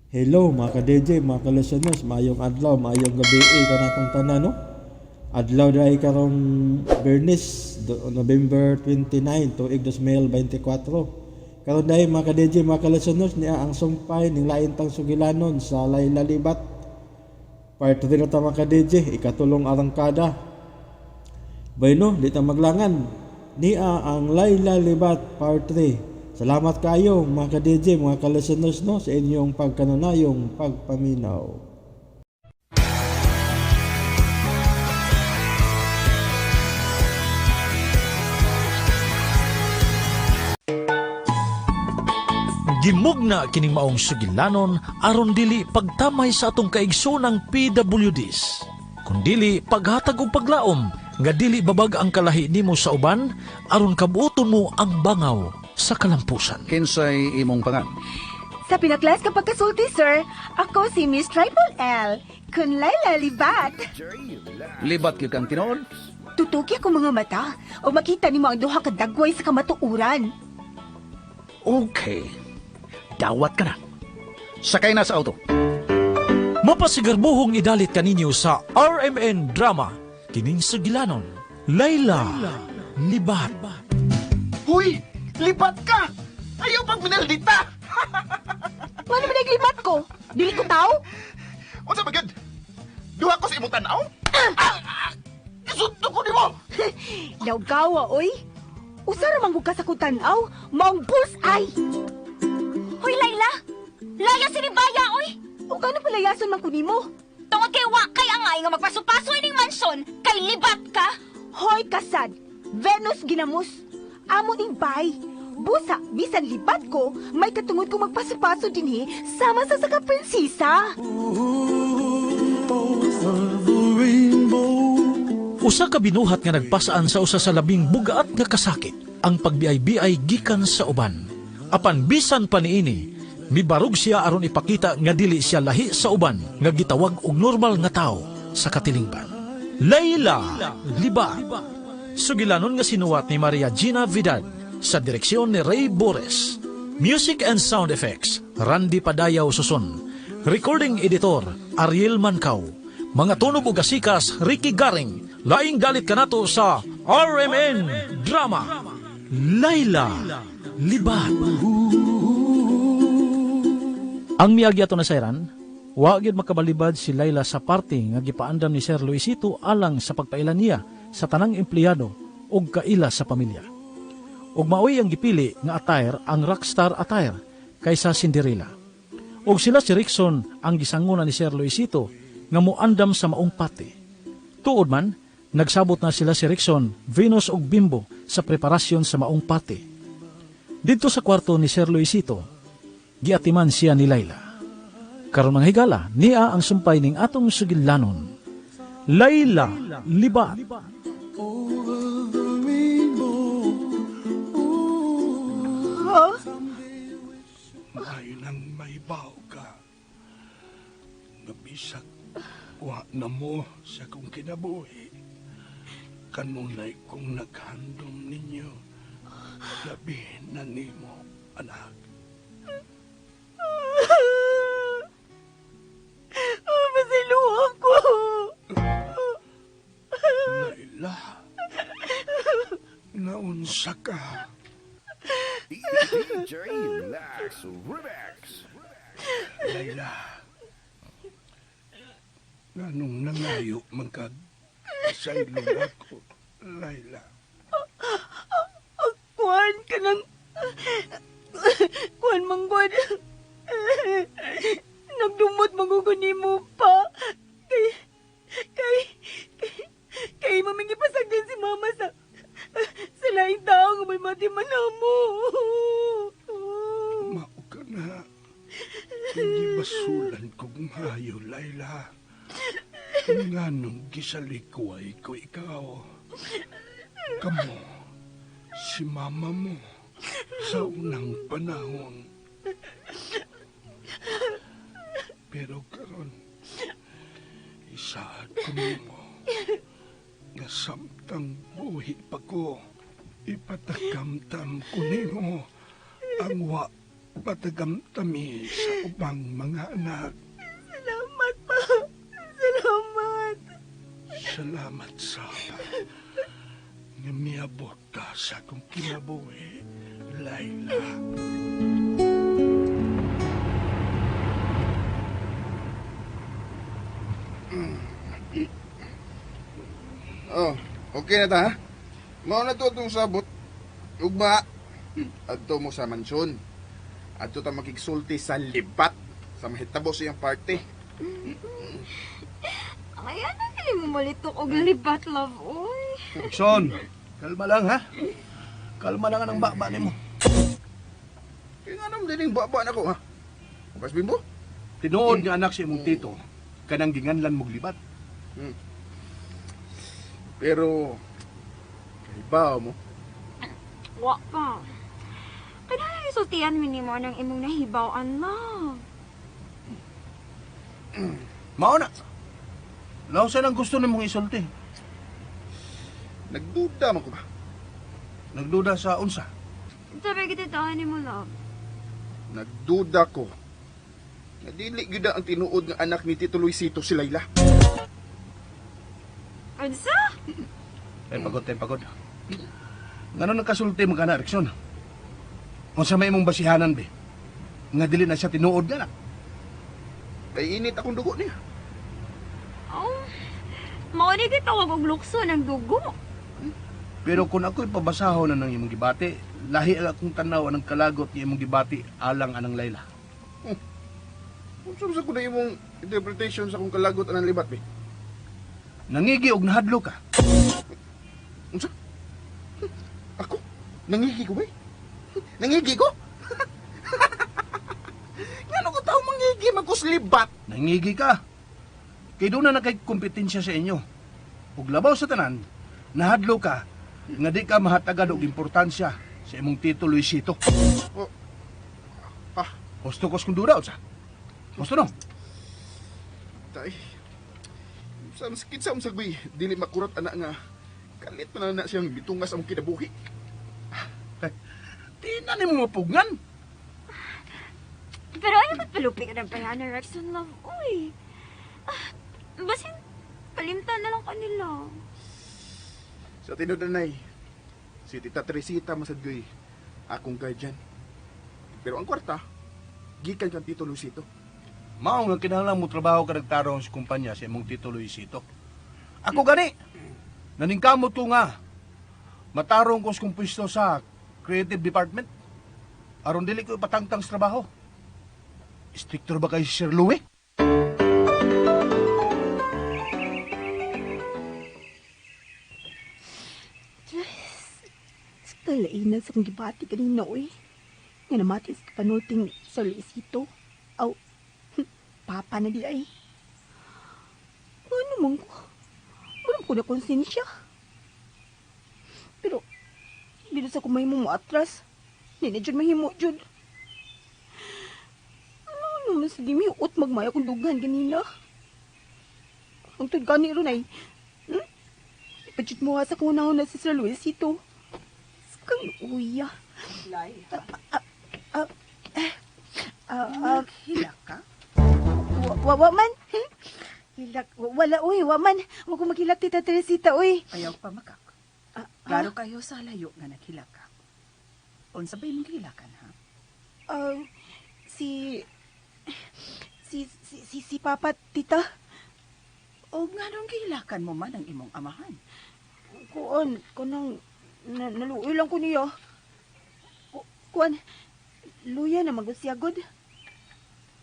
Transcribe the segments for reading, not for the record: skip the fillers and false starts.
Hello mga ka-DJ, mga ka-listeners, maayong adlaw, maayong gabi eh, kanatong tanan, no? Adlaw dahil karong Bernis, November 29, tuig 2024. Karon dahil mga ka-DJ, mga ka-listeners, niya ang sumpay ning lain tang sugilanon sa Layla Libat. Part 3 na ta, mga ka-DJ, ikatulong arangkada. Bueno, di ta maglangan. Nia ang Layla Libat Part 3. Salamat kayo mga ka-DJ, mga ka-listeners, no, sa inyong pagkanunayong pagpaminaw. Gimugna kining maong sugilanon aron dili pagtamay sa atong kaigsoonang PWDs. Kundili paghatag og paglaom nga dili babag ang kalahi nimo sa uban aron kabuoton mo ang bangaw sa kalampusan. Kinsay imong pangan? Sa pinaklas kapag kasulti, sir, ako si Miss Triple L, kun Laila Libat. Libat gyud kang tinuod. Tutuki ako mga mata o makita nimo ang duha ka dagway sa kamatuoran. Okay. Dawat ka na. Sakay na sa auto. Mapasigarbuhong idalit kaninyo sa RMN Drama kining sugilanon, Layla Libat. Huy! Lipat ka! Ayaw pag minaldita! Ngano man ang libat ko? Dili ko tao? Unsa ba gyud? Duha ko sa imong tan-aw? Ah! Ah! Isunto ko nimo! Lawgawa, oy. Usa ra man gud ka sa kong tan-aw, maong bullseye. Hoy, Layla! Laya si Baya, oy! O gano palayason man ko nimo? Tungod kay wa kay angay nga magpaso-paso ining mansyon, kay libat ka! Hoy kasad, Venus ginamos. Amo ning bay. Busa, bisan libat ko, may katungod ko magpaso-paso dinhi sama sa saka prinsesa. Usa ka binuhat nga nagpasaan sa usa sa labing bugaat nga kasakit, ang pagbiay-biay gikan sa uban. Apan bisan pa niini, mibarog siya aron ipakita nga dili siya lahi sa uban nga gitawag og normal nga tawo sa katilingban. Layla Libat. Sugilanon nga sinuwat ni Maria Gina Vidal sa direksyon ni Ray Bores. Music and sound effects, Randy Padayaw Susun. Recording editor, Ariel Mancao. Mga tunog ug asikas, Ricky Garing. Laing dalit kanato sa RMN Drama. Layla Libat. Ang miagi ato na sayran, wa gyud makabalibad si Layla sa party nga gipaandam ni Sir Luisito alang sa pagpaila niya sa tanang empleyado ug kaila sa pamilya. Ug maoy ang gipili nga attire ang rockstar attire kaysa Cinderella. Ug sila si Rickson ang gisanguna ni Sir Luisito nga muandam sa maong party. Tuod man, nagsabot na sila si Rickson, Venus ug Bimbo sa preparasyon sa maong party. Didto sa kwarto ni Sir Luisito, giatiman siya ni Layla. Karon mga higala, niya ang sumpay ning atong sugilanon. Layla Libat. Huh? Maayo nang mahibaw ka. Nabisag, wa na mo sa kong kinabuhi. Kanunay kong naghandom ninyo. Labi na nimo, anak. Masiluhan ko. Laila, naunsa ka. DJ Relax Remix. Laila, nganong nangayo man kag sa ilong ako, Laila? Kuan ka ng... Kuan manggod. Nagdumot maguguni mo pa. Kay... Kay... Kay, kay mamingipasag din si mama sa... Sa laing tao nga may matiman na mo. Mao ka na. Hindi basulan kong maayo, Laila. Nganong gisalikway ko ikaw. Kamo, si mama mo, sa unang panahon. Pero karon, isaad ko nimo nga samtang buhi pa ko, ipatakamtam ko nimo ang wa Patagamtami sa ubang mga anak. Salamat pa. Salamat. Salamat sa nga miabot ka sa akong kinabuhi, Laila. Oh, okay na ta ha? Mao na to itong sabot. Ugma, adto mo sa mansyon. Adto ta makigsulti sa libat sa mahitabo sa iyang party. Ay, ano gali mo malitok og libat, love, uy. Son, kalma lang ha. Kalma lang ang baba nimo. Kaya nga naman dining baba na ko ha. Bukas bimbo? Tinuod nga anak sa imong tito, kanang ginganlan mong libat. Pero, kaibaw mo. Wa pa. Kailangan isultian mi nimo ng imong nahibaw-an, love. Mao na. Lausa ang gusto nimong isulti. Nagduda man ko ba? Nagduda sa unsa. Sabi kita taan nimo, love. Nagduda ko. Nadili gyud ang tinuod nga anak ni Tito Luisito si Layla. Unsa? Ay pagod, ay pagod. Ngano nagkasulti mo ka na, Erickson? Unsa may imong basihanan be? Nga dili na siya tinuod nga na. Kay init akong dugo niya. Oh, mao ni gitawag og lukso ng dugo. Pero kung ako'y pabasahon na ng imong gibati, lahi ang akong tanaw ang kalagot ni imong gibati alang anang Layla. Unsa sa ko na imong interpretation sa akong kalagot anang libat be? Nangigi og nahadlo ka. Unsa? Ako? Nangigi ko ba? Nangigi ko? Ngano ko tao mangigi magkuslibat? Nangigi ka. Kay doon na nakay kompetensya sa inyo. Ug labaw sa tanan, nahadlo ka nga di ka mahatagan og importansya sa imong tito Luisito. Oh. Ah. Gusto ko kung duda, unsa? Gusto no? Tay. Sa sakit sa umsag bay, dili makurat ana nga kalit man na siyang bitungas ang kinabuhi. Di na nimo mapugnan. Pero ayaw ba't palupi ka ng bayana, Rexon, love? Uy. Ah, basin, palimtan na lang kanila. Sa tinuod anay, si Tita Teresita masadgoy akong guardian. Pero ang kwarta, gikan kang Tito Luisito. Mao nga kinahanglan mo trabaho ka nagtarong sa kumpanya sa imong tito Luisito. Ako gani, naningkamot ko nga. Matarong ko sa kong pwesto sa creative department. Aron dili ko ipatangtang sa trabaho. Stricto ba kay Sir Louie? Kalainan sa kong gibati kanina, uy. Nga namati sa kapanulting sa Luisito. Aw, papa na di ay. Ano man ko? Wala ko na konsensya. Pero, dito sa kumay mo atras. Di na dyan mahimo dyan. Ano naman sa gimiot magmaya kong dughan ganina. Ang tud gani ron ay, Ipadyot mo ha sa kung na si Sir Luisito. Kang uya. Lai, Ah, naghilak ka? wa man. Hilak, wala uy, wa man. Wa ko maghilak Tita Teresita uy. Ayaw pa makak. Klaro kayo sa layo nga naghilak ka. Unsa ba imong gihilakan ha? Ah, si si si si, si Papa Tita. O nganong gihilakan mo man ang imong amahan? Kuan, kanang na, naluoy lang ko niya. Kuan, luya na magusyagod.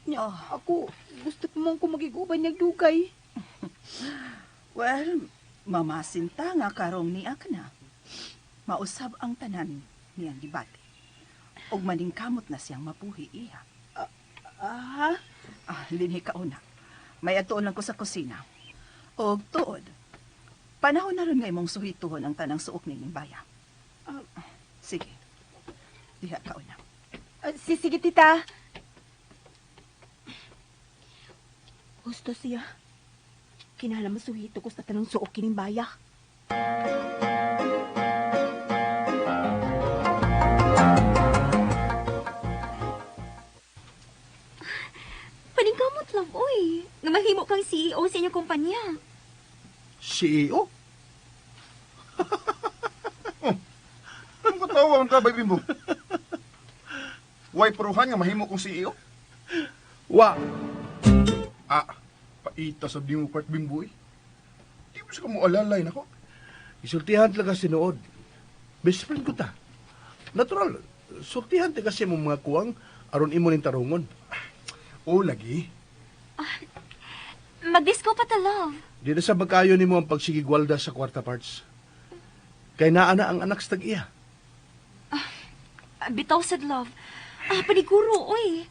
Nya, Oh. ako, gusto ko mong kumagiguban niya dugay. Well, mamasinta nga karong niya ka na. Mausab ang tanan niyang gibati. Og maningkamot na siyang mapuhi iya. Ah, Ah, linhi ka una. May atuon lang ko sa kusina. Og tuod, panahon na ron nga imong suhituhon ang tanang suok nining baya. Ah. Sige. Diha ka una. Sige tita. Gusto siya. Kinahanglan masuhito ko sa tanang suok kining baya. Paningkamot, love, oy. Nga mahimo kang CEO sa inyong kumpanya. CEO? Anong katawa man ka, Bay Bimbo? Way puruhan nga mahimo kong CEO? Wa. Ah, paita sa di mo part Bimbo eh. Di mo sa kamo alalay nako. Isultihan talaga si Nood. Best friend ko ta. Natural, sultihan ta kasi mong mga kuwang aron imo ning tarungon. O lagi. Mag-disco pa ta, love. Di na sa magkayo nimo ang pagsigigwalda sa kwarta parts. Kay naa na ang anak sa tag-iya. Ah, bitaw sad, love. Ah, paniguro, oy.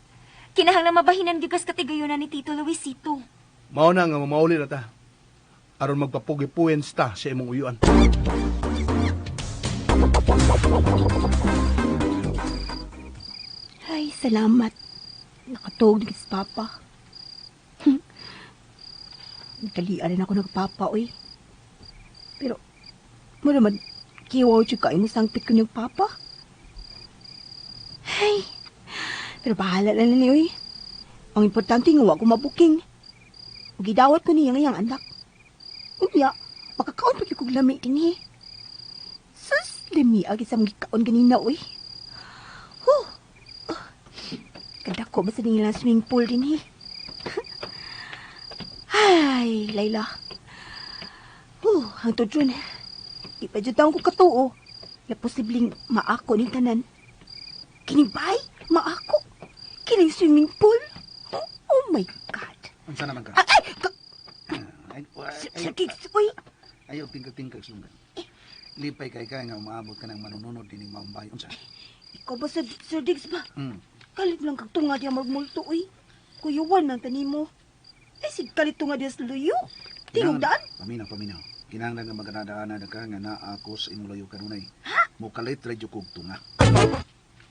Kinahanglan mabahinan gyud kas katigayonan ni Tito Luisito. Mao na nga mamauli na ta. Aron magpapugi-puwens ta sa imong uyuan. Ay, salamat. Nakatuog na si Papa. Nagkalian rin ako nagpapa, oy. Pero, mo naman, kiwaw siya kayo mo sangpit ko niyang papa. Ay, pero bahala na ni, oy. Ang importante nga wa ko mabuking. Ug gidawat ko niya ngayang anak. Unya, makakaon pa gyud kog lami dinhi. Sus, lami agi sa mga gikaon ganina, oy. Huh. Kadako ba sa nilang swimming pool din eh. Ay, Layla. Oh, hangtod ron. Di pa dyan taong ko katuo. Na posibleng maako ning tanan. Kining bay, maako. Kining swimming pool. Oh, oh my God. Unsa naman ka? Ay, ay! Ay, Sir Giggs, uy! Ayaw tingkag-tingkag sunggan. Lipay kay kay nga umaabot ka ng manununod dinhi maong bahay. Unsa? Ikaw ba sa Sir Diggs ba? Mm. Kalit lang kag tunga diya magmulto, uy. Kuyuwan ng tanimo. Eh, sig kalit tunga diya sa luyo. Tingog daan. Paminaw, paminaw. Kinahanglan nga magadaan na ka nga naa ako sa imong layo kanunay. Mokalit radyo kog tunga.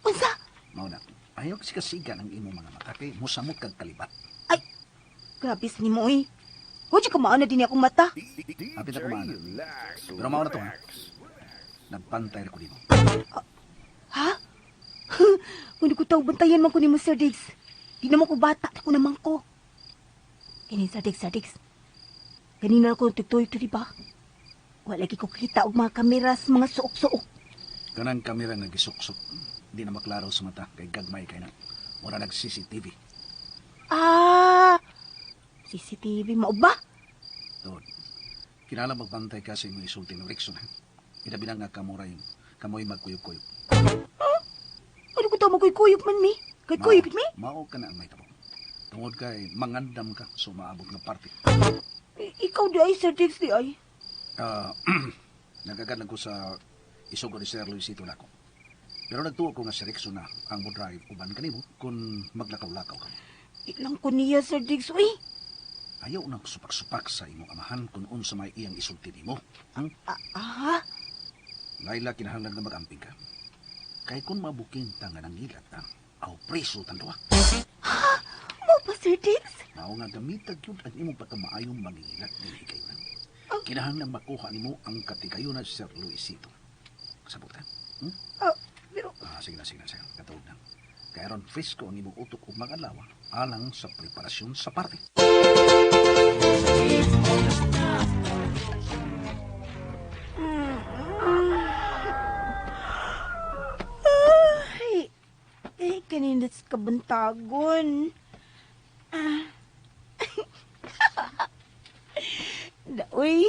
Unsa? Mao na. Ayaw kasi kasigan ang imong mga mata kay mosamot kag kalibat. Ay, grabe sa nimo, uy. Huwag ka maana din akong mata. Apit ako maana. Pero mao na to ha. Nagpantay ra ko nimo. Ha? Kung di ko tawag bantayan man ko nimo, Sir Diggs. Di naman ko bata, ako naman ko. Kini, Sir Diggs, Sir Diggs. Ganina ako tugtuyog to, di ba? Wala lagi ko kita og mga kameras, mga suok-suok. Kanang kamera nga gisuksok. Di na maklaro sa mata kay gagmay kay na. Mura nag CCTV. Ah, CCTV mao ba? Doon. Kinahanglan magbantay ka sa imong isulti ng Rickson. Ha? Ilabi na nga kamuray, kamoy magkuyog-kuyog. Ano ko tawag magkuyog man mi? Kay kuyog mi? Mao ka na ang may tabo. Tungod kay mangandam ka sa umaabot nga party. Ikaw di ay, Sir Diggs di ay. Ah, nagagad lang ko sa isugo ni Sir Luisito nako. Pero nagtuo ko nga si Rickson na ang mo drive uban kanimo kung maglakaw-lakaw ka. Ilang ko niya, Sir Diggs, uy. Ayaw nang supak-supak sa imong amahan kung unsa may iyang isulti nimo. Ang Ah, Laila kinahanglan nga mag-amping ka. Kay kung mabuking ta nga nangilat ta, aw preso tan duha. Mo pa, Sir Diggs? Mao nga gamita gyud ang imong pagkamaayong mangingilat dinhi kayo na. Kinahanglan makuha nimo ang katigayunan si Sir Luisito. Kasabot ka? Hmm? Ah, pero Ah, sige na, sige na, sige. Katuog na. Kay aron fresko ang imong utok ug mga adlaw alang sa preparasyon sa party. Ay, ay, kanina sa kabuntagon. Ah. Daoy.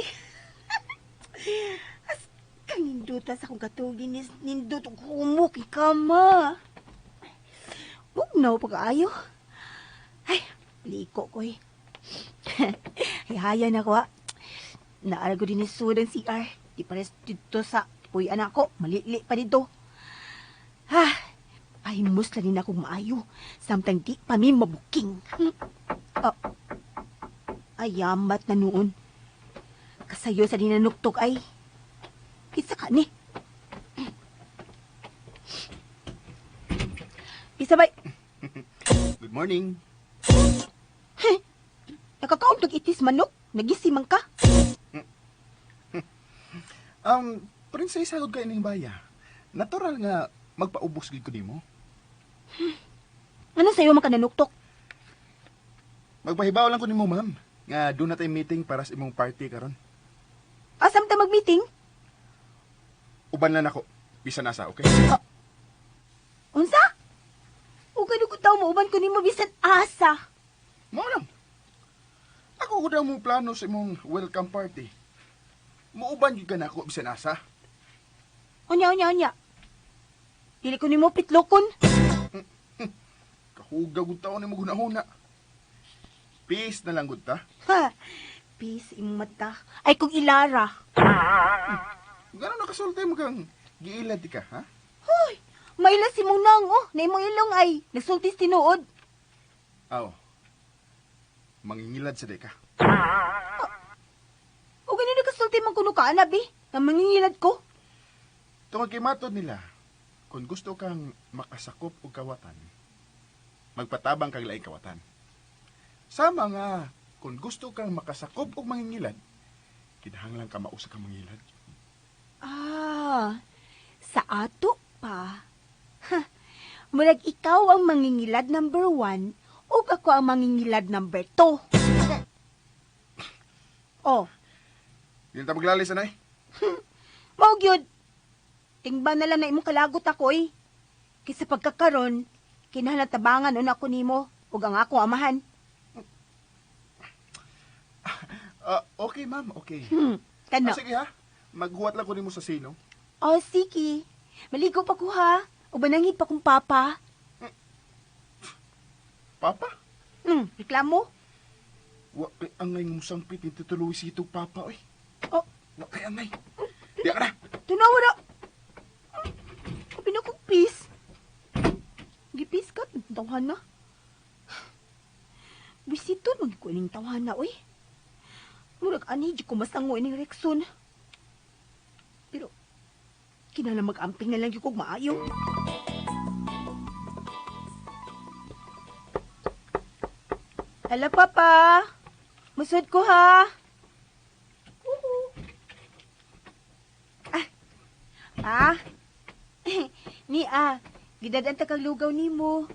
As kaninduta sa akong katugin is nindot og humok kama. Bugnaw pag-aayo. Ay, liko ko eh. Ay, haya na ko ah. Naara ko din ni Sudan CR. Di pares dito sa puy anak ko. Malili pa dito. Ha, ay musla din akong maayo. Samtang di pa mi mabuking. Oh. Ay, yamat na noon. Kasayo sa dinanuktok ay. Kisa ka ni. Isa bay, Good morning. nakakaon kag itis manok. Nagisimang ka. Prinsesa gud kay ning baya. Natural nga magpaubos gid ko nimo. Ano sa'yo man ka nanuktok? Magpahibaw lang ko nimo, ma'am. Nga doon na tay meeting para sa imong party karon. Asam ta mag-meeting? Uban lang nako. Bisan asa, okay? Unsa? O gano ko tao mauban ko nimo bisan asa. Mao lang. Ako ko daw mo plano sa imong welcome party. Muuban gyud ka nako bisan asa. Unya, unya, unya. Dili ko nimo pitlokon. Kahugaw gud taon nimo gunahuna. Peace na lang gud ta. Ha. Peace imong mata. Ay kung ilara. Ngano nakasulti mo kang giilad di ka, ha? Hoy, maila si mong nang oh, na imong ilong ay nagsultis tinuod. Aw. Mangingilad sa di ka. O gano nakasulti man kuno ka ana bi? Nga mangingilad ko. Tungod kay matod nila, kung gusto kang makasakop og kawatan, magpatabang kag laing kawatan. Sama nga, kung gusto kang makasakop og mangingilad, kinahanglan ka mausa kang mangilad. Ah, sa ato pa. Ha, murag ikaw ang mangingilad number 1 ug ako ang mangingilad number 2. Oh, Dili ta maglalis, anay. mao gyud. Tingba na lang na imong kalagot ako eh. Kaysa pagkakaron, kinahanglan tabangan una ako nimo ug ang akong amahan. Ah, okay, ma'am, okay. Kano? Ah, sige ha. Maghuwat lang ko nimo sa sino. Oh, sige. Maligo pa ko ha. O banangid pa kong papa. Papa? Reklamo? Wa kay angay ng musangpit ni Tito Luisito, papa, oy. Oh. Wa kay angay. Di ka na. Tunawa na. Abi na kong peace. Gipis ka, tawhan na. Bisito, magikuning tawhan na, oy. Murag ani, di ko masango ining Rexon. Pero, kinahanglan mag-amping na lang yung kog maayo. Hello, Papa. Musod ko, ha? Uhu. Ah. Ah. Ni ah, gidadaan ta kag lugaw nimo.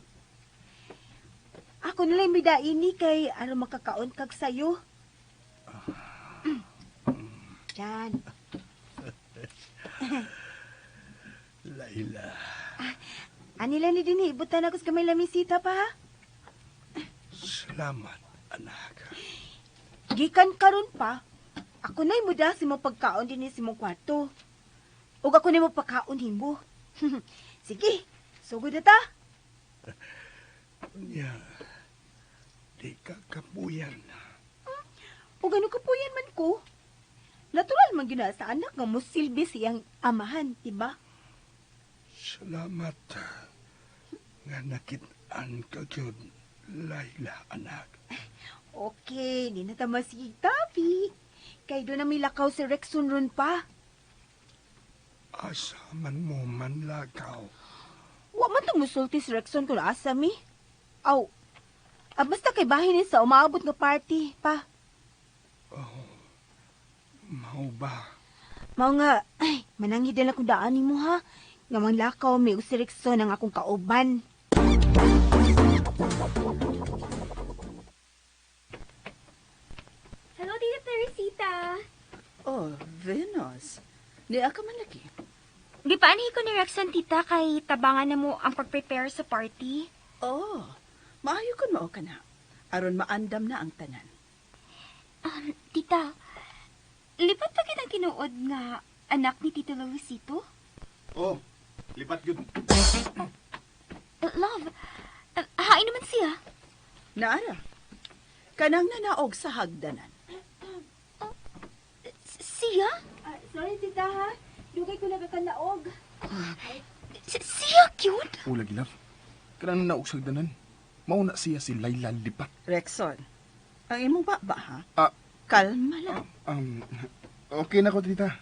Ako na lang midain ni kay aron makakaon kag sayo. Diyan. Laila. Anila ni dinhi, ibutan ako sa gamay lamisita pa ha. Salamat, anak. Gikan karon pa, ako na'y muda si mo pagkaon dinhi sa imong kwarto. Ug ako nimo pagkaon himo. Sige, sugod na ta. Nya, di ka kapuyan. Ug ano kapuyan man ko? Natural man gyud na sa anak nga mosilbi siyang amahan, di ba? Salamat nga nakit-an ka gyud, Laila, anak. Okay, di na ta masig topic. Kay doon na may lakaw si Rexon ron pa. Asa man mo manlakaw. Wa man tong musulti si Rexon kung asa mi. Aw, basta kay bahin ni sa umaabot nga party pa. Oh, mao ba? Mao nga, ay, mananghid na lang kung daan nimo ha. Nga manglakaw mi og si Rexon ang akong kauban. Hello, Tita Teresita. Oh, Venus. Niya ka man lagi. Gipaanhi ko ni Rexon, tita, kay tabangan na mo ang pag-prepare sa party. Oh, maayo kun mao ka na. Aron maandam na ang tanan. Tita, lipat pa kitang tinuod nga anak ni Tito Luisito? Oh, lipat gyud. Love, hain naman siya. Naara, kanang nanaog sa hagdanan. Siya? Sorry, tita, ha? Dugay ko nagakanaog. Siya, cute? Ula, gilaf. Kanang nanaog sa hagdanan. Mauna siya si Laila Lipat. Rexon, ang imong baba, ha? Ah. Kalma lang. Okay na ko, tita.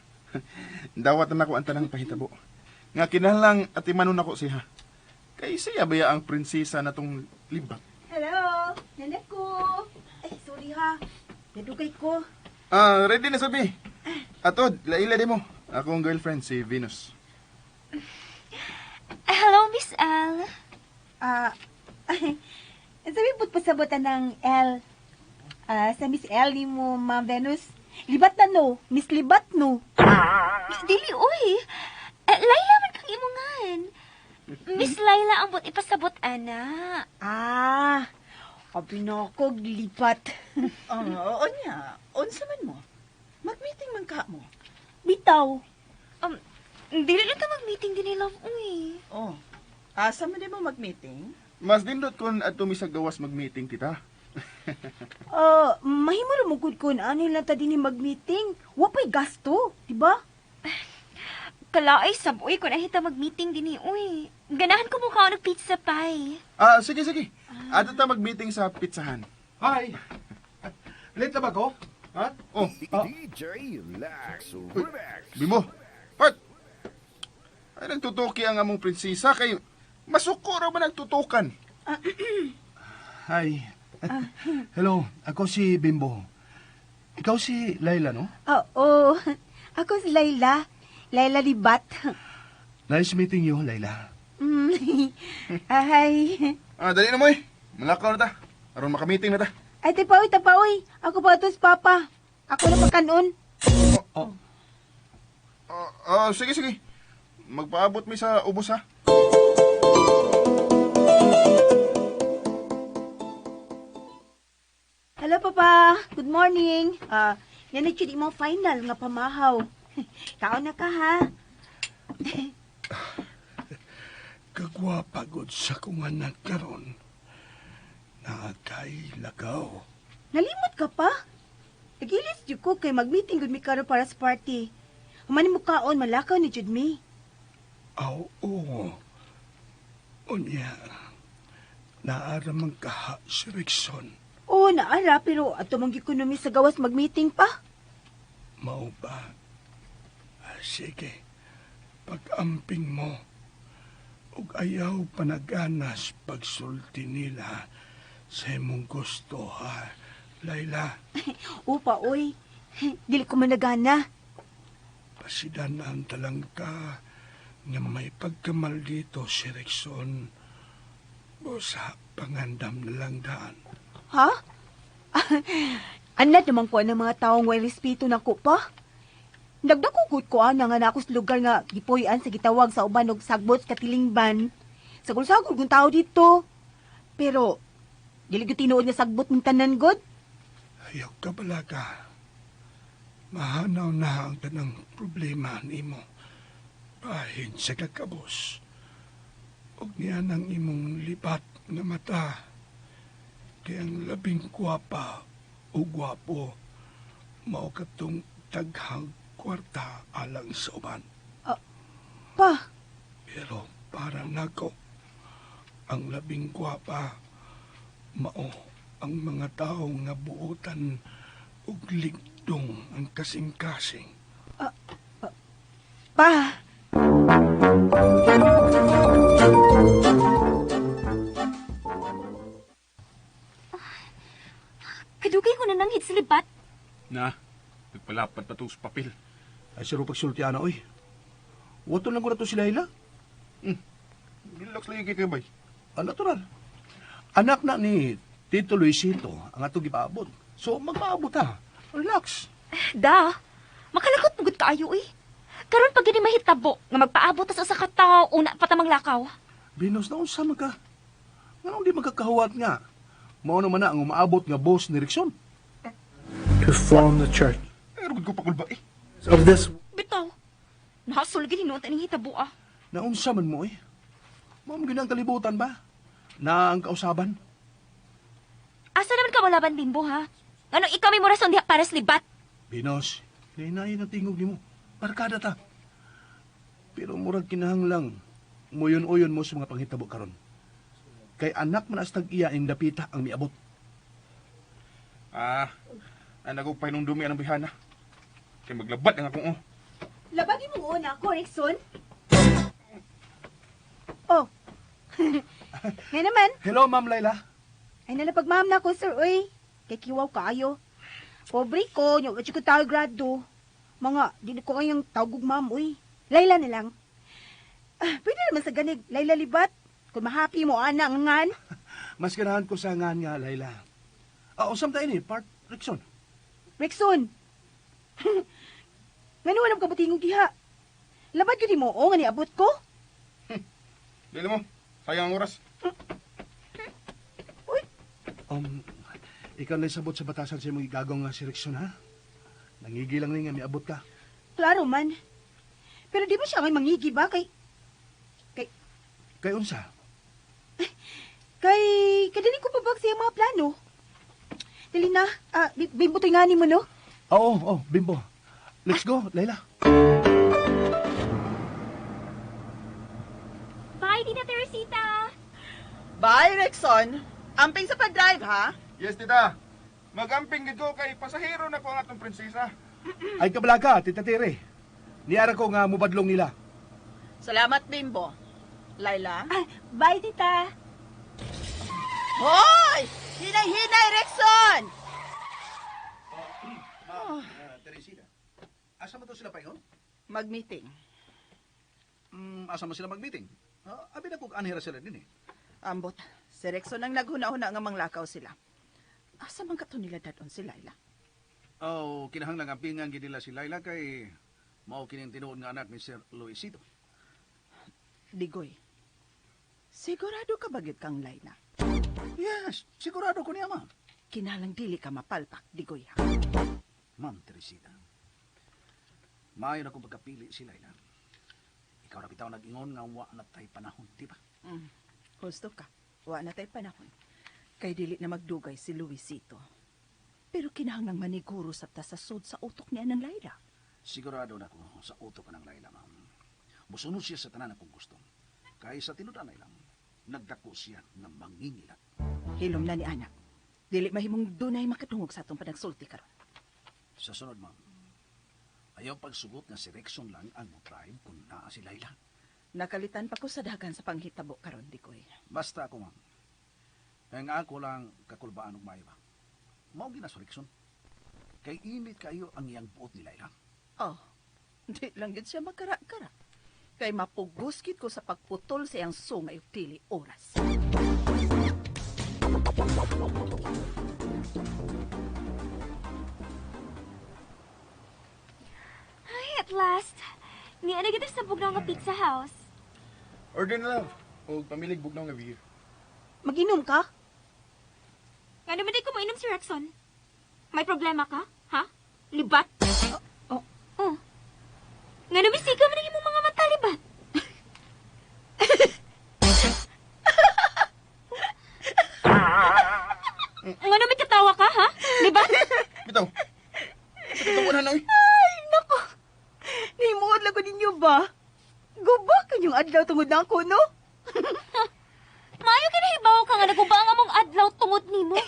Dawat na nako ang tanang pahitabo. Nga kinahanglang atimanon nako siya. Kay siya baya ang prinsesa na tong libat. Hello, nanak ko. Ay, sorry ha. Nadugay ko. Ah, ready na sabi. Atod, Laila di mo. Akong girlfriend si Venus. Hello, Miss L. Sabi pud pasabotan ng L. Sa Miss L ni mo, Ma'am Venus. Libat na no. Miss Libat no. Dili, uy. Eh, Layla man kang imungan. Miss Layla ang but ipasabot, ana. Ah, abi na ako, lipat. Oo, niya. Unsa man mo? Mag-meeting man ka mo. Bitaw. Dili lang ta mag-meeting din ni Love, uy. Oh. Asa man di mo mag-meeting? Mas dindot kon adto mi sa gawas mag-meeting, tita. Mahimo ra mo gud kun ano lang ta dinhi mag-meeting. Wa pa'y gasto, di ba? Kalaay sab, uy, kung ahita mag-meeting din ni, uy. Ganahan ko mukha og pizza pie. Ah, sige, sige. Adto ta mag-meeting sa pizzahan. Hi! Late na ba ko? Ha? Oh, DJ Lax Remix. Bimo. Part. Ay nagtutuki ang among prinsesa kay masuko ra man nagtutukan. Hi. Hello, ako si Bimbo. Ikaw si Layla, no? Oo. Ako si Layla. Layla Libat. Nice meeting you, Layla. Ay. Ah, dali na mo eh. Malakaw na ta. Aron maka-meeting na ta. Ay, tapaoy, tapaoy. Ako pa ito papa. Ako na pakanon. Oh. Ah, ah, sige, sige. Magpaabot mi sa ubos ha. Hello, Papa. Good morning. Yan na jud imong final nga pamahaw. Kaon na ka, ha? Kagwapagod sa kong anak karon. Nakay lakaw. Nalimot ka pa? Nagilis jud ko kay mag-meeting gud mi karon para sa party. Human mo kaon, malakaw ni jud mi. Aw, oo. Unya, naaramang kaha si Rickson. Oo, naara, pero ato mong gikonomi sa gawas mag-meeting pa. Mao ba? Ah, sige, pag-amping mo, ug ayaw panaganas pagsulti nila sa imong gusto, ha, Layla. Upa, oy. Dili ko managana. Pasidanan talang ka nga may pagkamal dito si Rickson. Busa pangandam na lang daan. Ha? Anad naman ko ang mga taong way respeto na ko pa. Nagdakukot ko ana nga nako sa lugar nga gipuy-an sa gitawag sa uban og sagbot sa katilingban. Sagol-sagol kung tao dito. Pero dili gyud tinuod nga sagbot mong tanan god. Ayaw ka balaga. Mahanaw na ang tanang problema nimo. Bahin sa kakabos. Og niya ng imong lipat nga mata. Kaya ang labing gwapa o gwapo, mao katong taghang kwarta alang sa uban. Pa, Pero para nako, ang labing gwapa, mao ang mga tao nga buotan ug ligdong ang kasing-kasing. Pa. Kadugay ko na nanghid sa libat. Na, nagpalapad pa to sa papel. Ay, siro pagsulti ana, oy. Wato lang ko na to si Layla. Relax lagi kay bay. Ang natural. Anak na ni Tito Luisito ang atong gipaabot. So, magpaabot ha. Relax. Da, makalakot mo gud kaayo eh. Karon pag gini mahitabo nga magpaabot ta sa usa ka tawo una pa ta manglakaw. Binos na unsa man ka. Nganong di magkakahuwat nga? Mao naman na ang umaabot nga boss ni Rickson. To form the church Ay, rugod ko pakulba eh. of this Bitaw. Nahasol gini noon taning hitabo ah. Naunsa man mo eh. Mao man gyud ang kalibutan ba? Na ang kausaban. Asa naman ka wala ban bimbo ha? Ano ikaw may morason diha para sa libat? Binos, hinayin ang tingog nimo. Barkada ta. Pero murag kinahanglang muyon-uyon mo sa mga panghitabo karon. Kay anak man astag iya ing dapita ang miabot. Ah, anak ko pahinumdumi anang bihana. Kay maglabad ang akong oh. Labagi mong una ako, Rickson. Oh. Ngayon naman. Hello, Ma'am Layla. Ay nalapag ma'am na ako, sir, uy. Kay kiwaw kaayo. Pobre ko, nyo, ko tao grado. Mga, di ko kayang tawag ma'am, uy. Layla na lang. Ah, pwede naman sa ganig, Layla Libat. Kung mahappy mo, ana, ngan. Mas ganahan ko sa ngan nga, Layla. Ah, usam tayo ni, part Rickson. Rexon! Ngano walang kabutingog diha? Labad yun mo, o nga niabot ko? Dili mo, sayang ang oras. Ikaw na sabot sa batasan sa imong igagong nga si Rickson, ha? Nangigilang ni nga miabot ka. Klaro man. Pero di ba siya ngay mangigi ba? Kay, kay, Kay unsa? kay, kadali ko pabag sa iyang mga plano. Dali na, bimbo to'y ngani mo, no? Oo, oh, Bimbo. Let's go, Layla. Bye, Tita Teresita! Bye, Rexon. Amping sa pag-drive, ha? Yes, tita. Magamping gid ko kay pasahero na ko ang atong prinsesa. Ay kabalaga, Tita Tere. Niara ko nga mubadlong nila. Salamat, Bimbo. Layla? Bye, Tita. Hoy! Hinay-hinay, Rexon! Teresita, asa mo to sila paingon? Mag-meeting. Asa mo sila mag-meeting? Abi na kung anhira sila din eh. Ambot, si Rexon ang naghuna-huna nga manglakaw sila. Asa man kato nila dadon si Layla? Oh, kinahanglan ang pingan gid nila si Layla kay mao kining tinuod nga anak ni Sir Luisito. Digoy, sigurado ka ba gyud kang Layla? Yes, sigurado ko niya, ma'am. Kinalang dili ka mapalpak, Digoy, ha? Ma'am Teresita, maayo na kong pagkapili si Layla. Ikaw ra bitaw nag-ingon nga wa na tay panahon, di ba? Husto ka. Wa na tay panahon. Kay dili na magdugay si Luisito. Pero kinahanglang maniguro sabta sa sud sa utok niya ng Layla. Sigurado na ko sa utok ng Layla, ma'am. Musunod siya sa tanan akong gusto. Kay sa tinud-anay lang, nagdako siya nga mangingilat. Hilom na ni anak. Dili mahimong dunay makatungog sa atong panagsulti karon. Sa sunod, ma'am, ayaw pagsugot nga si Rexon lang ang mo-drive kung naa si Layla. Nakalitan pa ko sa dagan sa panghitabo karon, Digoy. Basta ako, ma'am. Ang ako lang kakulbaan og maayo ba. Mao gina si Rexon. Kay init kayo ang iyang buot ni Layla. Oh, di lang gid siya magkara-kara. Kay mapugos gid ko sa pagputol sa iyang sungay ug dili oras. Ay, at last. Niya na kita sa bugnaw nga pizza house. Order na, love. O pamilig bugnaw nga beer. Mag-inom ka? Nga naman di ko mainom si Rexon. May problema ka? Ha? Libat? Oh. Oh. Nga naman siga man ang imong mga mata, libat. Nga naman katawa ka, ha? Libat? Bitaw. Sa katawanan na, oy. Ay, nako. Nahimuot lang ko ninyo ba? Guba kanyong adlaw tungod na ako, no? Maayo kinahibaw ka nga naguba ang among adlaw tungod nimo.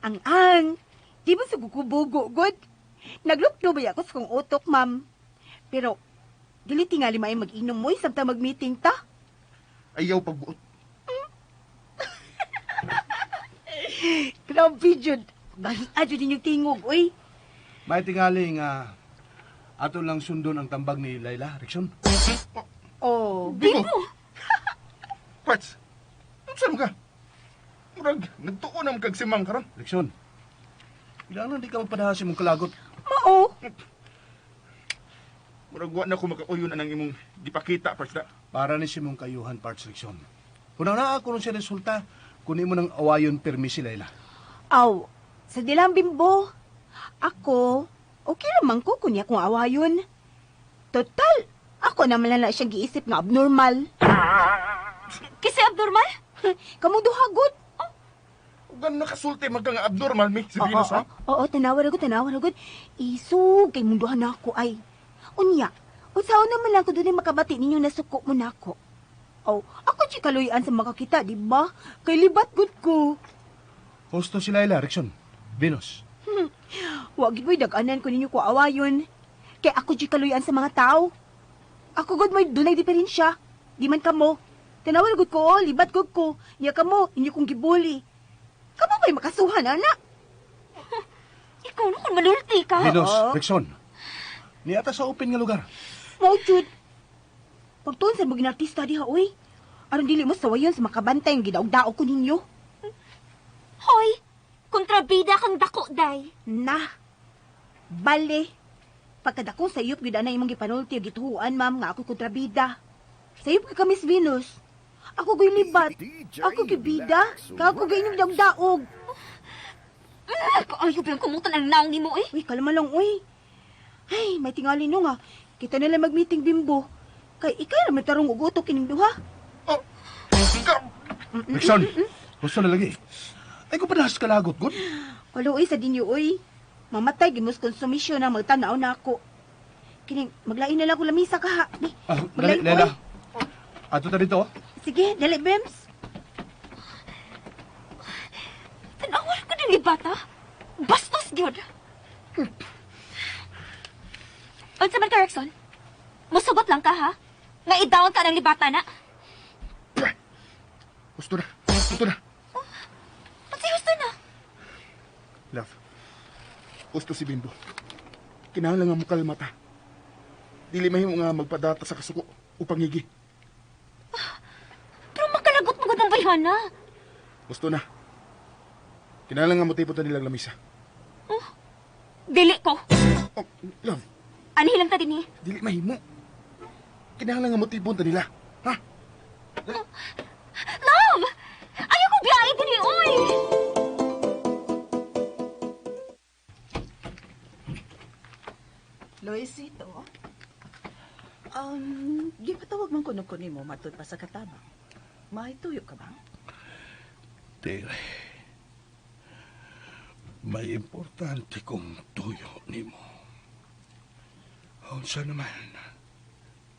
Ang-ang. Di ba sa gugubugo, good? Naglukdo ba ako sa kong utok, ma'am? Pero, dili tingali may mag-inom mo, samtang mag-meeting ta. Ayaw pagbuot. Grabe, jud. Gahian jud ninyong tingog, uy. May tingali nga ato lang sundon ang tambag ni Layla, Rickson. Oh. Bimbo! Parts, unsa man ka? Murag, nagtuon na kag simang karon. Rickson, ilan di ka magpadaha sa imong kalagot? Mao. Murag wa na ko makauyon anang imong gipakita, Parts da. Para ni si mong kayuhan, Parts Rickson. Kung na ako nung siya resulta, kunin mo ng awayon permi si Layla. Aw, sa dilang bimbo. Ako, okay naman ko kunya kung awayon. Total, ako naman lang na siyang giisip nga abnormal. Kasi abnormal? Kamu duha gud. Ug ganun nakasulti magka nga abnormal mi si Venus, ha? Oo, tanawa ra gud, tanawa ra gud. Isog kay munduhan na ako ay. Unya, unsaon naman lang ko dunay makabati ninyo na suko mo nako. Oh, ako di kaluyan sa makakita, di ba? Kay libat gud ko. Husto si Layla, Rickson. Venus. Wa gid mo'y dag-anan ko ninyo ko awayon. Kay ako di kaluyan sa mga tao. Ako gud mo'y dunay diferensya. Di man kamo. Tanawa gud ko, oh, libat gud ko. Nya kamo, inyo kong gibuli. Kamo ba'y makasuhan, ana? Ikaw na kung malulti ka. Venus, Rickson. Niata sa open nga lugar. Mao jud. Pagtuon sa mga artista diha, oy. Aron dili mo sawayon sa makabantay ang gidaog-daog ko ninyo. Hoy, kontra Kontrabida kang dako, day. Na. Bale. Pagkadakong sayop gyud ana imong gipanulti ug gituhuan, ma'am, nga ako kontrabida. Sayop ka Miss Venus. Ako gyud libat. Ako gyud bida. Kag ako gyud inyong daog-daog. Kaayo ba yung kumutan ang naong nimo eh? Uy, kalma lang, uy. Ay, may tingali no nga. Kita nila mag-meeting bimbo. Kay ikay ra may tarong og utok kining duha. Oh. Rickson, gusto na lagi. Ay ko padahas kalagot, good. Kaluoy sa dinyo, uy. Mamatay gid mo sa konsumisyon ang magtan-aw na ako. Kining maglain na lang ko lamisa ka ha. Di, Ah, dali, maglain ko, Lela. uy. Ato ta dito. Oh. Sige, dali, Bems. Tanawan ko din ni bata. Bastos gyud. Unsa man ka, Rexon? Musugot lang ka, ha? Nga i-down ka ng libata na. Gusto na. Gusto na. Unsay husto na? Love. Gusto si Bimbo. Kinahanglan nga mo kalma ta. Dili mahimo nga magpadata sa kasuko o pangigi. Pero makalagot mo gud ang bayhana. Gusto na. Kinahanglan nga motipon ta nilang lamisa. Dili ko. Oh, love, Anhi lang ta dinhi. dili mahimo. Kinahanglan nga motipon ta nila. Ha? Love! Ayaw ko biyahe dinhi, oy! Luisito, gipatawag man kuno ko nimo matud pa sa katabang. Mahituyo ka ba? Tere, may importante kong tuyo nimo. Unsa naman,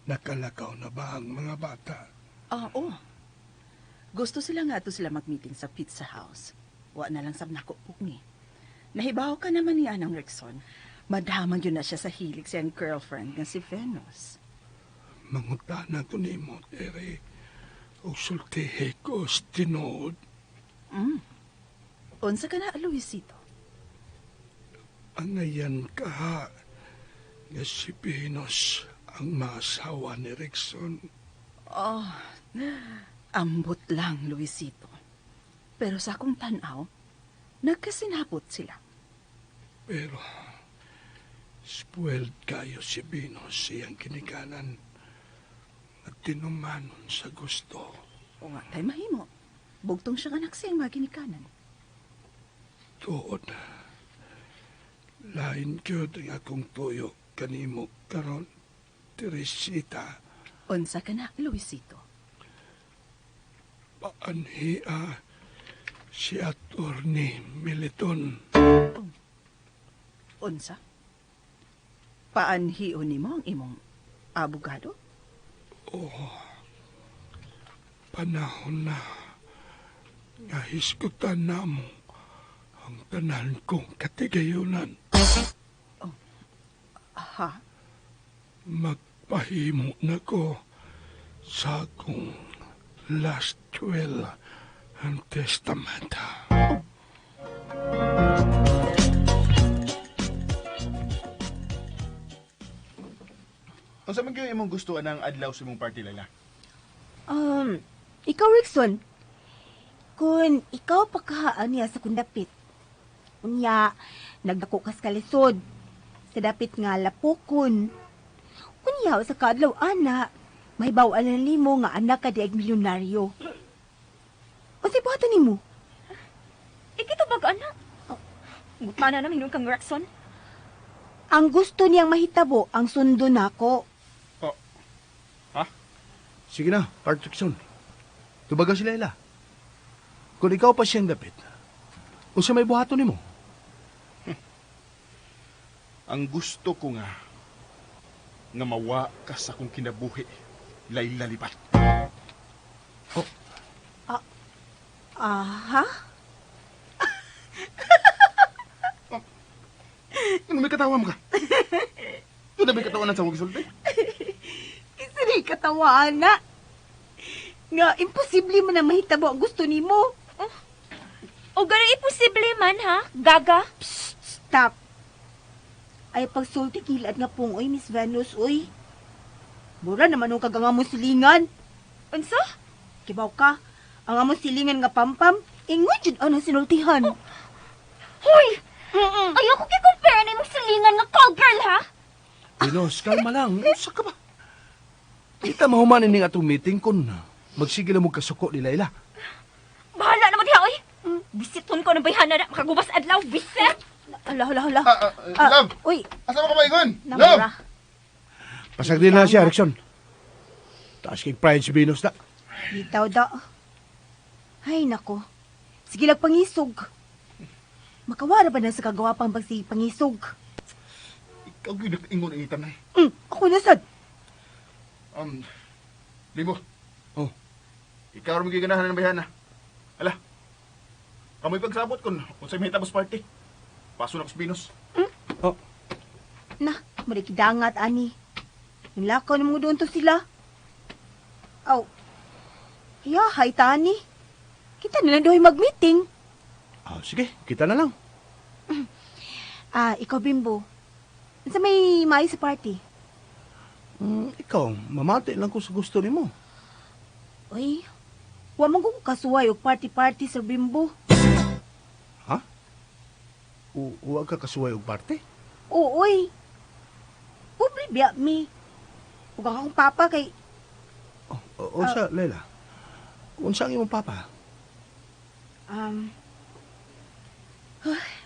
nakalakaw na ba ang mga bata? Ah, oo. Gusto sila nga ato sila mag-meeting sa Pizza House. Wa na lang sab nako pugni. Nahibaw ka naman ni Anang Rickson. Madamang yun na siya sa hilig sa iyang girlfriend nga si Venus. Mangutana ko nimo, Tere, og sultihi ko sa tinuod. Unsa ka na, Luisito? Angayan ka ha, nga si Venus ang maasawa ni Rickson. Oh, ambot lang, Luisito. Pero sa akong tanaw, nagkasinabot sila. Pero, spoiled kayo si Venus siyang kinikanan at tinumanon sa gusto. O nga, tay mahimo. Bugtong siyang anak siyang maginikanan. Tuod. Lain gyud ang akong tuyo kanimo karon, Teresita. Unsa ka na, Luisito? Paanhia si Attorney Militon. Unsa? Paanhion nimo ang imong abogado? Oo. Panahon na nga hisgutan na mo ang tanan kong katigayunan. Aha. Magpahimo na ko sa akong last will and testament. Unsa man gyud imong gusto anang adlaw sa imong party, Laila? Ikaw, Rickson, kung ikaw pagkahaan niya sa kundapit, unya, nagdako kas kalisod, sa dapit nga lapokon. Unya, sa kaadlaw, ana, may bawaan na nimo nga anak ka di ag milyonaryo. Unsay buhaton nimo? Ikito bag anak. Mutana na minun kang Rexon. Ang gusto niyang mahitabo, ang sundo nako. Oh. Ha? Sige na, Patrickson. Tubaga si Laila. Kung ikaw pa siyang dapit, unsa may buhaton nimo? Ang gusto ko nga nga mawa ka sa akong kinabuhi, Laila Libat. Aha? Ano may katawa mo ka? Doon na may katawanan sa huwag sulti? Isa na katawaan na. Nga, imposible man na mahitabo ang gusto nimo. O gano'y imposible man, ha? Gaga? Stop. Ay pagsulti kilad nga pong, oy, Miss Venus, oy. Mura naman ang kaganga mo silingan. Unsa? Kibaw ka, ang among silingan nga pampam, ingon jud ang sinultihan. Hoy! Ayoko ki-compare na imong silingan nga call girl, ha? Venus, kalma lang. Unsa ka ba? Kita mahuman ining atong meeting kun magsige lang mo kasuko ni Laila. Bahala naman diha, oy. Bisiton ko ng bayhana na makagubas adlaw, bisit. Hala, hala, hala. Love! Uy, Asa mo ka maigon? Love! namura. Pasagdi na siya, Erickson. Taas kay pride si Venus na. Bitaw da. Ay, nako. Sige lang pangisog. Makawara ba na sa kagawapang pagsi pangisog? Ikaw gyud nakaingon ang itan ay. Ako na sad. Limo. Oh. Ikaw ra magiganahan ng bayhana. Ala. Kamoy pagsabot kun unsay mahitabo sa party. Paso na ko sa Venus. Oh. Na, marikidangat ani. Nilakaw na mga doon to sila. Aw. Ya, hay tani. Kita na lang doon mag-meeting. Ah, sige, kita na lang. Ah, ikaw, Bimbo. Unsa may maayo sa party? Ikaw, mamati lang ko sa gusto nimo. Uy, wa man ko kasuway og party-party sa Bimbo. Ha? Wa ka kasuway og party? Oo, uy. Pobre biya mi. Ug ang akong papa kay Oh, unsa, Lela? Unsa ang imong papa?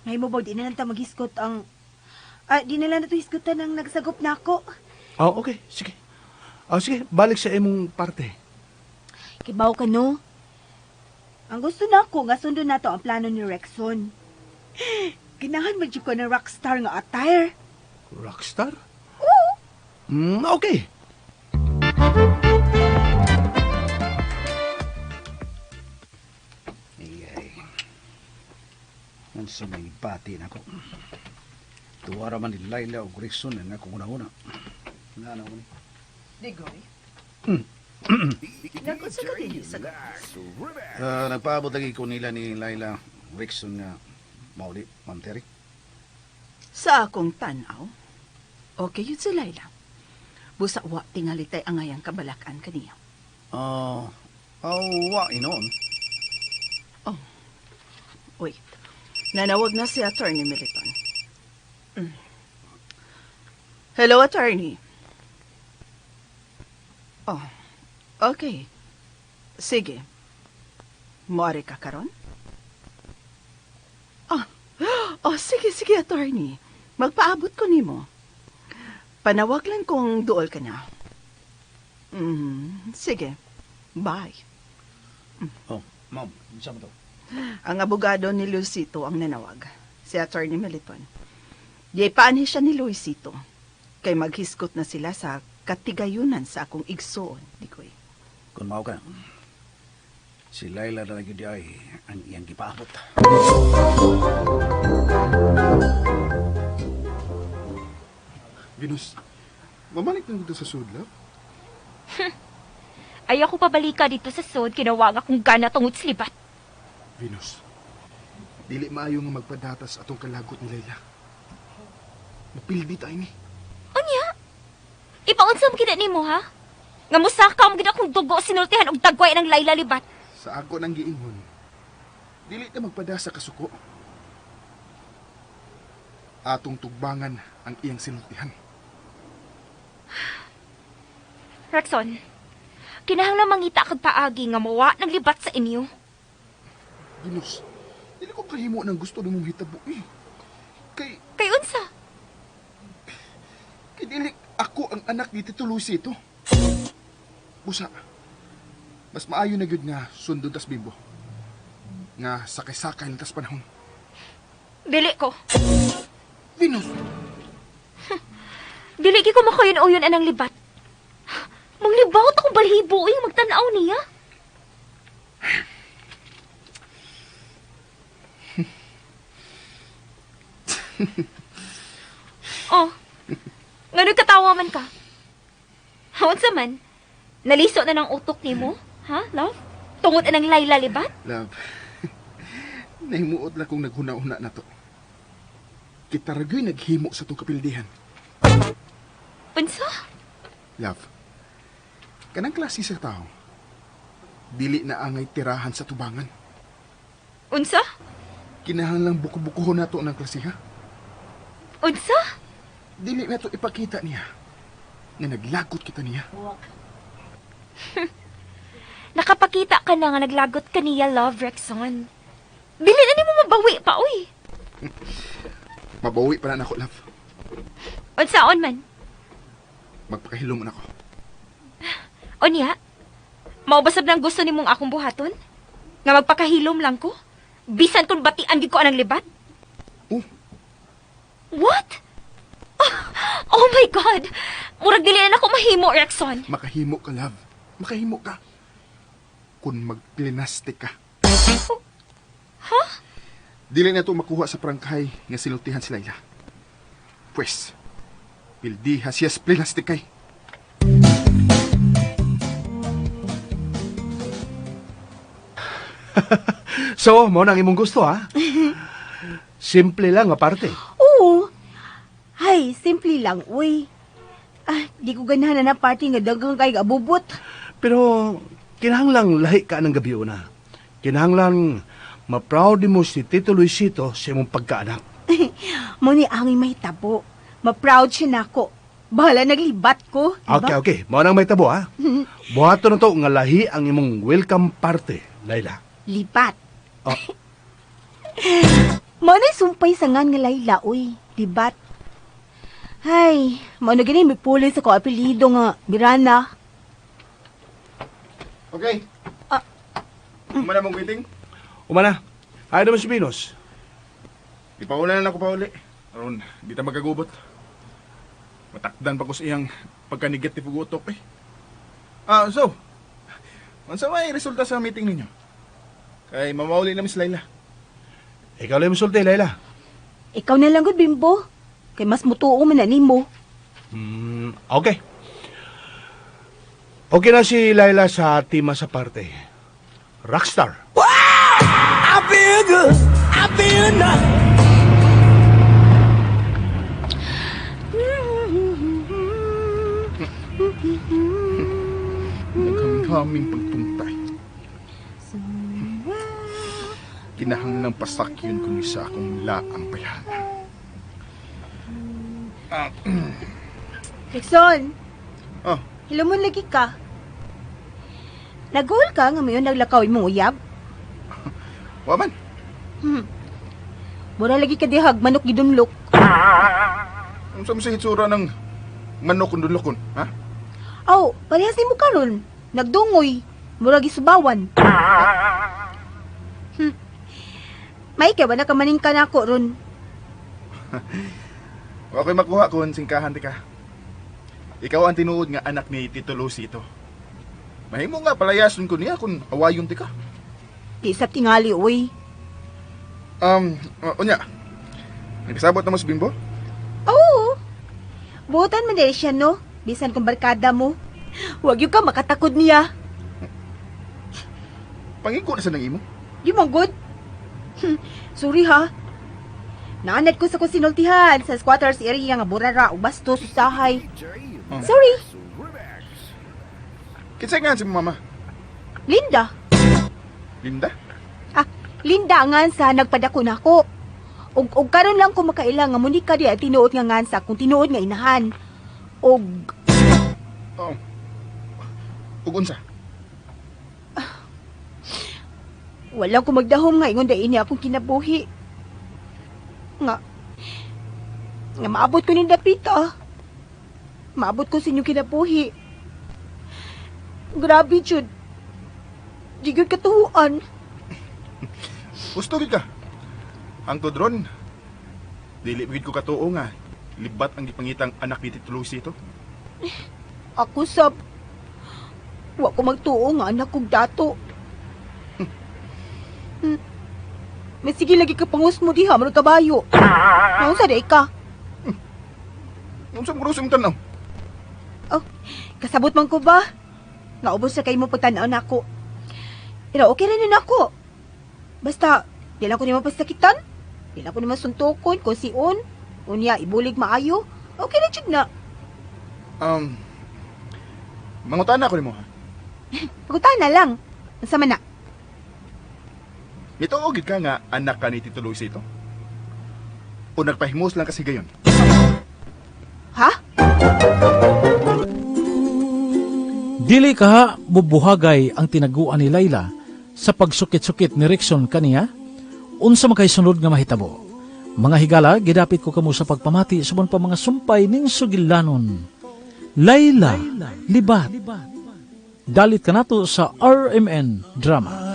May mo ba di na lang ta maghisgot ang di na lang nato hisgutan ang nagsagop nako. Oh, okay, sige. Oh, sige, balik sa imong parte. Kibaw ka no. Ang gusto nako nga sundon nato ang plano ni Rexon. Ganahan man jud ko ng rockstar nga attire. Rockstar? Oo. Okay. Ay, ay. Unsa may bati nako. Tuwara man ni Laila og Rickson ang akong una-una. Nga na ko ni. Digoy? Nag-unsa ka dinhi sa gawas? Nagpaabot lagi ko nila ni Laila Rickson nga mauli, Ma'am Terry. Sa akong tanaw, okay yun si Laila. Busa wa tingali tay angayang kabalakan kaniya. Oh, wa inoon. Oh, wait. Nanawag na si Attorney Militon. Hello, Attorney. Oh, okay. Sige. Moari ka karon? Oh, oh, sige, sige, Attorney. Magpaabot ko nimo. Panawag lang kung duol ka na. Sige. Bye. Oh, ma'am, unsa man to? Ang abogado ni Luisito ang nanawag, si Attorney Militon. Gipaanhi siya ni Luisito. Kay maghiskot na sila sa katigayunan sa akong igsoon, Digoy. Kung mao ka, si Laila na lagi di ay ang iyang gipaabot. Venus, mamalik na dito sa sudlap. Ayaw ko pabalika dito sa sod, kinawag akong gana tungod sa libat. Venus, dili maayo nga magpadatas atong kalagot ni Layla. Mapildi tayo ni. Unya? Ipaunsa mo gina nimo, ha? Nga musaka mo gina akong dugo sinultihan og dagway ng Layla libat. Sa ako nang giingon, dili ta magpadasa kasuko. Atong tugbangan ang iyang sinultihan. Rexon, kinahanglan mangita kag paagi nga mawa ng libat sa inyo. Venus, dili ko kahimo ng gusto nimong hitabo eh. Kay Kay unsa? Kay dili ako ang anak ni Tito Luisito. Busa, mas maayo na gyud nga sundon tas bimbo. Nga sakay-sakay lang tas panahon. Dili ko. Venus! Dili gyud ko makayon-uyon anang libat. Manglibawt akong balhibo eh, magtan-aw niya. Oh, ngano'y katawa man ka? Unsa man? Naliso na ng utok nimo? Ha, love? Tungod anang Layla libat? Love, nahimuot lang kung naghuna-huna na to. Kita ra gyud naghimo sa tong kapildihan. Unsa? Love, kanang klase sa tao, dili na angay tirahan sa tubangan. Unsa? Kinahanglang buko-bukuhon nato ng klase, ha? Unsa? Dili na to ipakita niya nga naglagot kita niya. Nakapakita ka na nga naglagot ka niya, love, Rexon. Dili na nimo mabawi pa, uy. Mabawi pa na nako, love. Unsaon man? Magpakahilom na ako. Unya, maubasab ng gusto nimong akong buhaton? Nga magpakahilom lang ko? Bisan kung batian gid ko anang libat? Oh. What? Oh, oh my God! Murag dili na nako mahimo, Rexon. Makahimo ka, love. Makahimo ka. Kung magplinastik ka. Ha? Dili na to makuha sa prangkay nga sinultihan si Laila. Pwes, pildiha siya sa plinastik kay. So, mao nang imong gusto, ha? Simple lang nga parte. Oo. Hay, simple lang, uy. Ah, di ko ganahan na party nga daghang kay abubot. Pero kinahanglang lahi ka ng gabi una. Kinahanglang ma-proud mo si Tito Luisito sa imong pagkaanak. Mo ni angin mahitabo. Ma-proud siya nako. Bahala naglibat ko, di ba? Okay, okay. Mao nang may tabo, ha? Buhaton na to nga lahi ang imong welcome party, Laila. Libat. Oh. Mo na sumpay sa ngan nga Layla, uy. Libat. Hay, mo na gani may pulis ako apelyido nga Mirana. Okay. Ah. Umana mong waiting? Umana. Ayaw naman si Venus. Ipaula na lang ako pauli. Aron, di ta magagubot. Matakdan pa ko sa iyang pagka-negative ug utok eh. Ah, so, unsa may resulta sa meeting ninyo? Kay mamauli na Miss Laila. Ikaw lang musulti, Laila. Ikaw na lang gud, Bimbo. Kay mas mutuo man na nimo. Okay. Okay na si Laila sa tema sa parte. Rockstar. I feel good. I feel nice. Naghaming pagtuntay. Kinahanglang pasakyon ko ni sa akong laang bayana. Rickson. Oh. Hilumon lagi ka. Naguol ka nga mayon naglakaw imong uyab? Wa man. Mura lagi ka dihag manok gidumlok. Unsa man sa hitsura ng manok kung dunlokon, ha? Aw, parehas nimo karon. Nagdungoy. Mura gisubawan. May kay wala ka maning kanako ron. Wa ko'y makuha kung singkahan ti ka. Ikaw ang tinuod nga anak ni Tito Lucito. Mahimo nga palayason ko niya kung awayon ti ka. Di sa tingali, uy. Unya. Nagkasabot na mo si Bimbo? Oo. Buotan man dahil siya, no? Bisan kung barkada mo. Huwag yun ka makatakod niya. Pangiko na sa nang imo. Di man good. Sorry ha. Naanad ko sa kusinultihan sa squatters area nga burara o bastos usahay. Sorry. Kinsa nga si mama? Linda. Linda? Ah, Linda nga sa nagpadako nako. Og karon lang ko makaila nga Monica di ay tinuod nga ngansa kung tinuod nga inahan. Og Oh. Ug unsa? Wala ko magdahom nga ingon dai niya akong kinabuhi. Nga nga maabot ko ning dapita. Maabot ko sa inyong kinabuhi. Grabe jud. Di gyud katuhuan. Gusto gid ka. Hangtod ron, dili gid ko katuo nga libat ang gipangitang anak ni Tito Lucy ito. Ako sab wa ko magtuo nga anak kog dato. May sige lagi ka pangus mo diha, murag kabayo. Naunsa di ka? Unsa mo imong tan-aw? Oh, kasabot man ko ba? Naubos na kay mo pagtan-aw nako. Pero okay ra na nako. Basta, di lang ko nimo pasakitan. Di lang ko nimo suntukon, kusion. Unya, ibulig maayo. Okay na jud na. Mangutana ko nimo ha. Pangutana lang. Unsa man na? Mituo gid ka nga anak ka ni Tito Luisito? O nagpahimos lang kasi gayon? Ha? Dili kaha bubuhagay ang tinaguan ni Layla sa pagsukit-sukit ni Rickson kaniya? Unsa man kay sunod nga mahitabo? Mga higala, gidapit ko kamo sa pagpamati subong pa mga sumpay ning sugilanon. Layla, libat. Dalit kanato sa RMN Drama.